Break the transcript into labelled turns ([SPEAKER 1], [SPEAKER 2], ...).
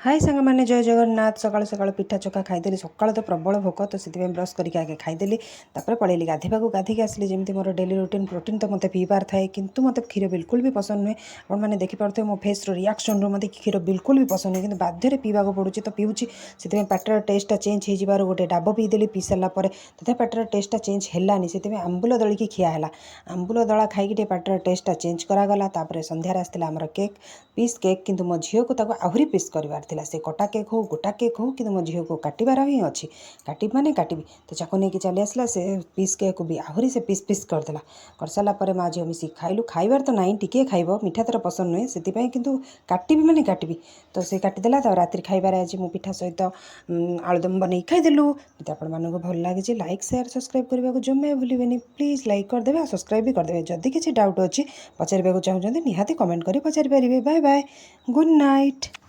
[SPEAKER 1] High ସାଙ୍ଗମାନେ, ଜୟ ଜଗନ୍ନାଥ। ସକାଳୁ ସକାଳୁ ପିଠା ଚୋଖା ଖାଇଦେଲି। ସକାଳୁ ତ ପ୍ରବଳ ଭୋକ, ତ ସେଥିପାଇଁ ବ୍ରସ୍ କରିକି ଆଗେ ଖାଇଦେଲି। ତାପରେ ପଳେଇଲି ଗାଧୋଇବାକୁ। ଗାଧୋଇକି ଆସିଲି, ଯେମିତି ମୋର ଡେଲି ରୁଟିନ୍। ପ୍ରୋଟିନ୍ ତ ମୋତେ ପିଇବାର ଥାଏ, କିନ୍ତୁ ମୋତେ କ୍ଷୀର ବିଲକୁଲ ବି ପସନ୍ଦ ନୁହେଁ। ଆପଣମାନେ ଦେଖିପାରୁଥିବେ ମୋ ଫେସ୍ର ରିଆକ୍ସନ୍ରୁ, ମୋତେ କ୍ଷୀର ବିଲକୁଲ ବି ପସନ୍ଦ ନୁହେଁ, କିନ୍ତୁ ବାଧ୍ୟରେ ପିଇବାକୁ ପଡ଼ୁଛି, ତ ପିଉଛି। ସେଥିପାଇଁ ପାଟିର ଟେଷ୍ଟଟା ଚେଞ୍ଜ ହେଇଯିବାରୁ ଗୋଟେ ଡାବ ପିଇଦେଲି। ପିଇ ସାରିଲା ପରେ ତଥାପି ପାଟିର ଟେଷ୍ଟଟା ଚେଞ୍ଜ ହେଲାନି, ସେଥିପାଇଁ ଆମ୍ବୁଲ ଦଳିକି ଖିଆ ହେଲା। ଆମ୍ବୁଲ ଦଳା ଖାଇକି ଟିକେ ପାଟିର ଟେଷ୍ଟଟା ଚେଞ୍ଜ କରାଗଲା। ତାପରେ ସନ୍ଧ୍ୟାରେ ଆସିଥିଲା ଆମର କେକ୍, ପିସ୍ କେକ୍। କିନ୍ତୁ ମୋ ଝିଅକୁ ତାକୁ ଆହୁରି ପିସ୍ କରିବାର ଥିଲା। ସେ କଟା କେକ୍ ହଉ, ଗୋଟା କେକ୍ ହଉ, କିନ୍ତୁ ମୋ ଝିଅକୁ କାଟିବାର ହିଁ ଅଛି। କାଟିବି ମାନେ କାଟିବି। ତ ଚାକୁ ନେଇକି ଚାଲି ଆସିଲା। ସେ ପିସ୍ କେକ୍କୁ ବି ଆହୁରି ସେ ପିସ୍ ପିସ୍ କରିଦେଲା। କରିସାରିଲା ପରେ ମା ଝିଅ ମିଶିକି ଖାଇଲୁ। ଖାଇବାର ତ ନାହିଁ, ଟିକିଏ ଖାଇବ, ମିଠା ତାର ପସନ୍ଦ ନୁହେଁ। ସେଥିପାଇଁ କିନ୍ତୁ କାଟିବି ମାନେ କାଟିବି। ତ ସେ କାଟିଦେଲା। ତ ରାତିରେ ଖାଇବାରେ ଆଜି ମୁଁ ପିଠା ସହିତ ଆଳୁଦମ ବନେଇକି ଖାଇଦେଲୁ। ଯଦି ଆପଣମାନଙ୍କୁ ଭଲ ଲାଗିଛି, ଲାଇକ୍, ସେୟାର, ସବସ୍କ୍ରାଇବ୍ କରିବାକୁ ଜମା ଭୁଲିବେନି। ପ୍ଲିଜ୍ ଲାଇକ୍ କରିଦେବେ ଆଉ ସବସ୍କ୍ରାଇବ୍ ବି କରିଦେବେ। ଯଦି କିଛି ଡାଉଟ୍ ଅଛି, ପଚାରିବାକୁ ଚାହୁଁଛନ୍ତି, ନିହାତି କମେଣ୍ଟ କରି ପଚାରିପାରିବେ। Bye bye, good night.